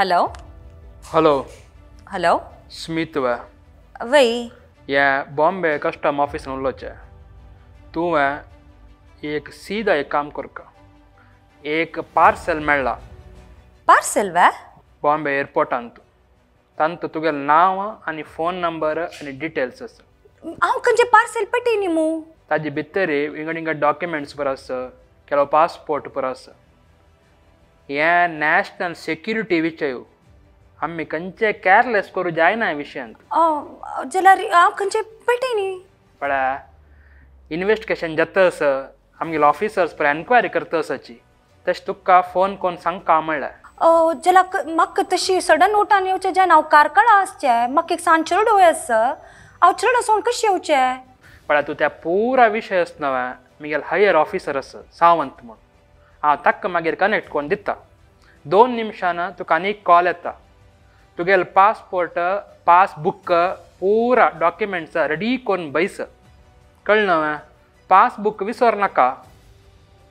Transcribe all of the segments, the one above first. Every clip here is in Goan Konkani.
हॅलो हॅलो हॅलो स्मित वे वय या बॉम्बे कस्टम ऑफिसान उलोवचें. तुवें एक सीधा एक काम करका, एक पार्सल मेळ्ळा. पार्सल वे? बॉम्बे एअरपोर्टांत. तांतू तुगेलें नांव आनी फोन नंबर आनी डिटेल्स आसा. हांव खंयचें पार्सल पेटय न्ही मू. ताजे भितर विंगड विंगड डॉक्युमेंट्स पुरो आसा, केलो पासपोर्ट पुरो आसा. हें नॅशनल सेक्युरिटी विशय, आमी खंयचे कॅरलेस करूं जायना ह्या विशयांत. जाल्यार हांव खंयचें पेटय न्ही. पळय इन्वेस्टिगेशन जाता आसा, आमगेले ऑफिसर्स पळय एन्क्वायरी करता आसाची. तशें तुका फोन करून सांगका म्हणल्यार. जाल्यार म्हाका तशी सडन उठान येवचें जायना. हांव कारकळा आसचें, म्हाका एक सांज चेडो आसा, हांव चेडो सोडून कशें येवचें? पळय तूं त्या पुरा विशय आसा न्हय, म्हगेलो हायर ऑफिसर आसा सावंत म्हूण, हांव ताका मागीर कनेक्ट करून दिता. 2 निमशान तुका आनी कॉल येता. तुगेलो पासपोर्ट पासबुक पुरा डॉक्युमेंट्स रेडी करून बैस. कळ्ळें न्हय? पासबुक विसर नाका.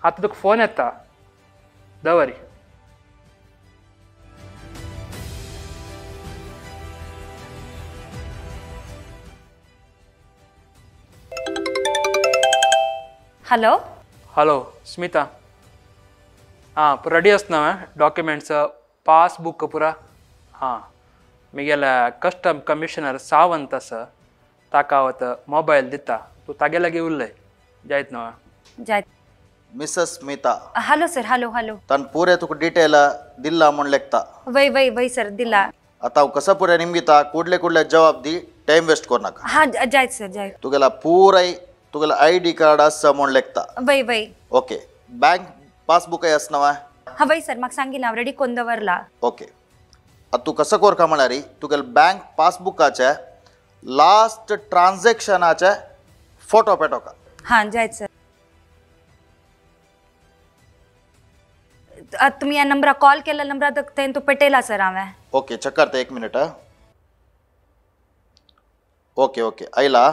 आतां तुका फोन येता, दवरी. हॅलो हॅलो स्मिता, आं पुरा रेडी आसा न्हय डॉक्युमेंट्स पासबुक पुरा? हां, म्हगेल्या कस्टम कमिशनर सावंत आसा, ताका हांव आतां मोबायल दिता, तूं तागे लागीं उलय. जायत न्हय? जायत. Mrs Smita. Hello sir. Hello hello. तान पुरे तुका डिटेल दिला म्हूण लेखता. वय वय वय सर दिला. आतां हांव कसो पुरे निमगिता, कुडले कुडले जवाब दी, टायम वेस्ट करनाका. हां जायत सर जायत. तुगेला पुराय तुगेला I D card आसा म्हूण लेखता. वय वय. ओके, बँक पासबुकय आसा न्हय? हां वय सर, म्हाका सांगिल्लें हांव रेडी करून दवरला. ओके, आतां तूं कसो करका म्हळ्यार तुगेले बँक पासबुकाचे लास्ट ट्रान्झॅक्शनाचे फोटो पेटोवका. हां जायत सर. तुमी ह्या नंबरा कॉल केल्या नंबरा तें तूं पेटयला सर हांवें. ओके, चेक करता एक मिनट. ओके ओके आयला.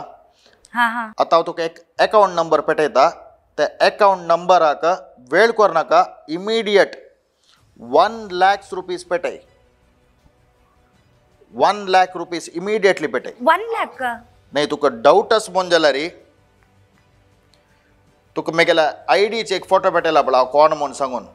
हां हां. आतां हांव तुका एक अकावंट नंबर पेटयता, त्या अकावंट नंबराक वेळ करनाका, इमिडिएट 1 लाख रुपीज पेटय. 1 लाख रुपीज इमिडिएटली पेटय. 1 लाख? नाही तुका डावट आसा म्हूण जाल्यार तुका म्हगेल्या I डीचे एक फोटो पेटयला पळय, हांव कोण म्हूण सांगून.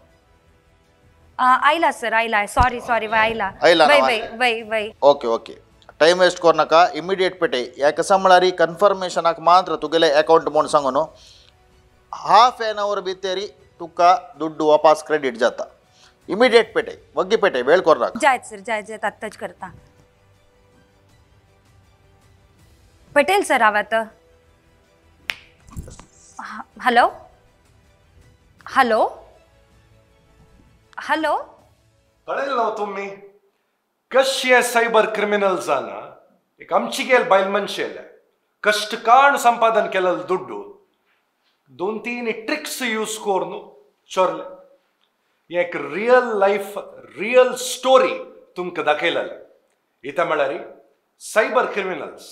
आयला सर आयला. सॉरी सॉरी वय आयला. आयला वय वय वय वय. ओके ओके, टायम वेस्ट करनाका, इमिडिएट पेटय. ह्या कसा म्हळ्यार कन्फर्मेशनाक मात्र तुगेले अकावंट म्हूण सांगून न्हू, हाफ एन our भितर तुका दुड्डू वापास क्रेडीट जाता. इमिडिएट पेटय, वग्गी पेटय, वेळ करनाका. जायत सर जायत जायत, आत्ताच करता. पटेल सर हांव आतां. Hello hello hello. कळेल ना तुम्ही कशी सायबर क्रिमिनल्सान एक आमची गेल बायल मनशेल कष्ट काण संपादन केलेलं दुड्डू 2-3 ट्रिक्स यूज करून चोरले. एक रियल लायफ रियल स्टोरी तुमकां दाखयलेले. इथं म्हळ्यार सायबर क्रिमिनल्स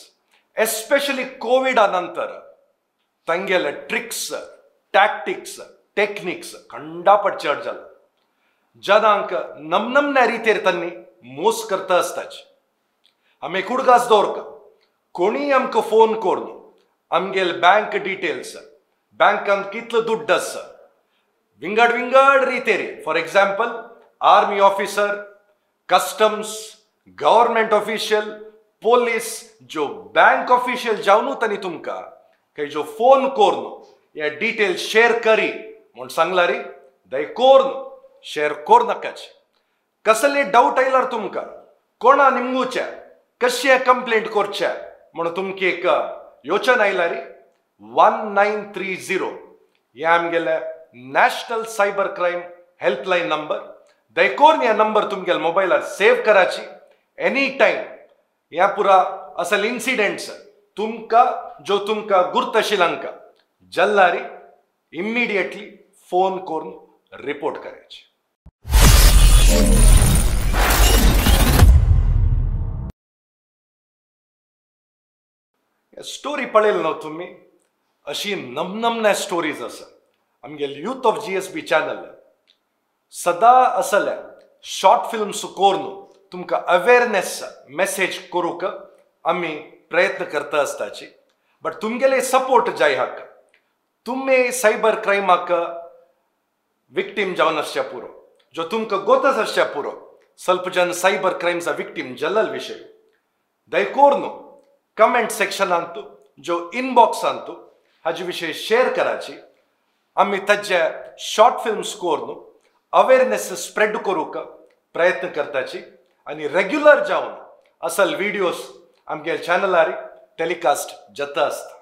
एस्पेशली कोविडा नंतर तांगेले ट्रिक्स टॅक्टिक्स टेक्निक्स खंडापट चड जाले. जनांक नमनमण्या रितीर तांणी मोस करता आसताच. आमी कुडगास दवरका, कोणीय आमकां फोन करून आमगेले बँक डिटेल्स, बँकांत कितलो दुड्ड आसा, विंगड विंगड रितीर, for example army officer, customs, government official, police, जो बँक ऑफिशियल जावन तांणी तुमकां काय जो फोन करून हे डिटेल्स शेअर करी म्हूण सांगला रे, दय करून शेअर कर नाकाच. कसले डावट आयल्यार तुमकां कोणा निमगुचे कशें कंप्लेंट करचे म्हणून तुमकां एक योजना आयल्यार 1930 हे आमगेले national cyber crime helpline number. दयकोन ह्या नंबर तुमगेले मोबायलार सेव कराची. एनी टायम ह्या पुरा असल इन्सिडेंट्स तुमकां जो तुमकां गुर्त आशिल्ल्यांकां जल्लारी इमिडिएटली फोन करून रिपोर्ट करायची. स्टोरी पळयली न्हू तुमी, अशी नमनमण्या स्टोरीज आसा. आमगेले youth of GSB channel सदा असले शॉर्ट फिल्म्स करून तुमकां अवेरनेस मेसेज करूंक आमी प्रयत्न करता आसताची. बट तुमगेले सपोर्ट जाय हाक. तुमी सायबर क्रायमाक विक्टीम जावन आसच्या पुरो, जो तुमकां गोतच आसच्या पुरो, स्वल्प जन सायबर क्रायमचा विक्टीम जल्लल विशय. दयकोर न्हू कमेंट सेक्शनांत जो इनबॉक्सांत हाजे विशय शेअर कराची. आमी ताजे शॉर्ट फिल्म्स करून अवेरनेस स्प्रेड करूंक प्रयत्न करताची आनी रेग्युलर जावन असल व्हिडियोज आमगे चॅनलार टेलिकास्ट जाता आसता.